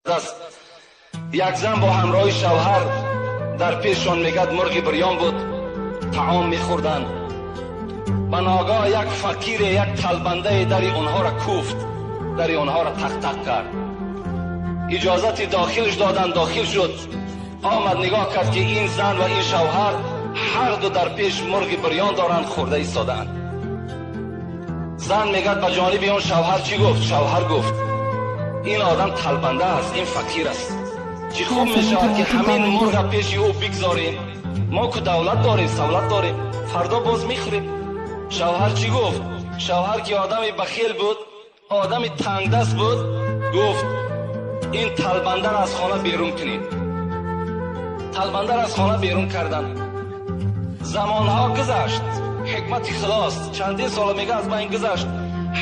Аст. Як зан бо ҳамроҳи шавҳар дар пешшон, мегӯяд, мурғи бирён буд, таом мехӯрданд. Ба ногоҳ як фақире, як талбандае дари онҳоро куфт, дари онҳоро тақ-тақ кард. Иҷозати дохилш доданд, дохил шуд. Омад, нигоҳ кард, ки ин зан ва ин шавҳар ҳар ду дар пеш мурғи бирён доранд, хӯрда истодаанд. Зан, мегӯяд, ба ҷониби он шавҳар чӣ гуфт? Шавҳар гуфт: «Ин одам талбанда аст, ин фақир аст, чӣ хуб мешавад, ки ҳамин мурға пеши ӯ бигзорем. Мо ку давлат дорем, савлат дорем, фардо боз мехӯрем». Шавҳар чӣ гуфт? Шавҳар, ки одами бахел буд, одами тангдаст буд, гуфт: «Ин талбандаро аз хона берун кунед». Талбандаро аз хона берун карданд. Замонҳо гузашт, ҳикмати худост, чандин сола, мега, аз байн гузашт.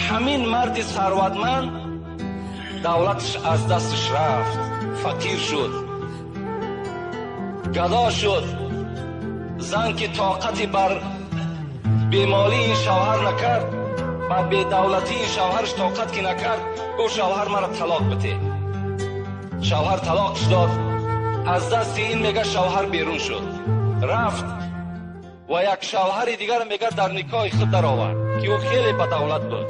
Ҳамин марди сарватманд давлаташ аз дасташ рафт, фақир шуд, гадо шуд. Зан, ки тоқати бар бемолии ин шавҳар накард, ба бедавлатии ин шавҳараш тоқат ки накард, гуфт: «Шавҳар, маро талоқ бите». Шавҳар талоқш дод. Аз дасти ин, мега, шавҳар берун шуд, рафт ва як шавҳари дигар, мега, дар никоҳи худ даровард, ки ӯ хеле бадавлат буд.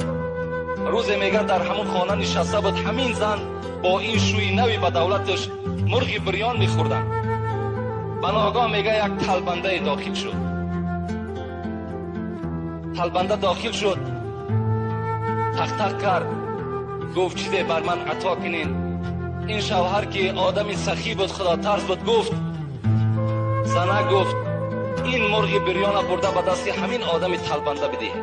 Рӯзе, мега, дар ҳамун хона нишаста буд ҳамин зан бо ин шӯи нави бадавлаташ, мурғи бирён мехӯрданд. Ба ногоҳ, мега, як талбандае дохил шуд. Талбанда дохил шуд, тақтақ кард, гуфт: «Чизе бар ман ато кунед». Ин шавҳар, ки одами сахӣ буд, худотарс буд, гуфт: зана, гуфт, ин мурғи бирёна бурда ба дасти ҳамин одами талбанда бидиҳ.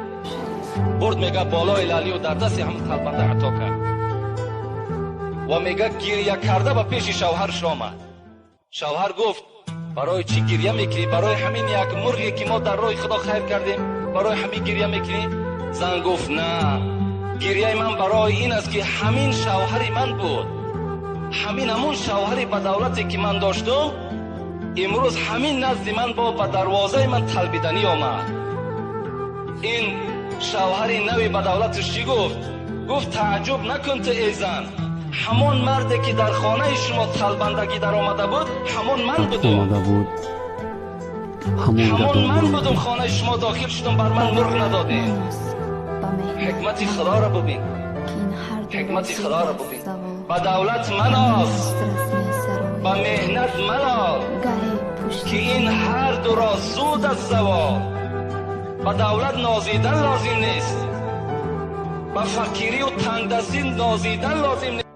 Бурд, мега, болои лалию дар дасти ҳамин талбанда ато кард ва, мега, гиря карда ба пеши шавҳарш омад. Шавҳар гуфт: «Барои чӣ гиря мекунӣ? Барои ҳамин як мурғе, ки мо дар роҳи Худо хайр кардем, барои ҳамин гиря мекунӣ?» Зан гуфт: «На, гиряи ман барои ин аст, ки ҳамин шавҳари ман буд, ҳамин ҳамун шавҳари бадавлате, ки ман доштум, имрӯз ҳамин назди ман бо ба дарвозаи ман талбиданӣ омад». Ин шавҳари нави бадавлаташ чӣ гуфт? Гуфт: «Тааҷҷуб накун ту, эй зан, ҳамон марде, ки дар хонаи шумо талбандагӣ даромада буд, ҳамон ман будум». Омада буд ҳамон. Ҳамон ман будум, хонаи шумо дохил шудум, бар ман мурғ надодем. Ҳикмати Худоро бубин, ҳикмати Худоро бубин. Ба давлат маноз, ба меҳнат манол, ки ин ҳар дуро зуд аз завол. Ба давлат нозидан лозим нест, ба фақирию тангдастӣ нозидан лозим нест.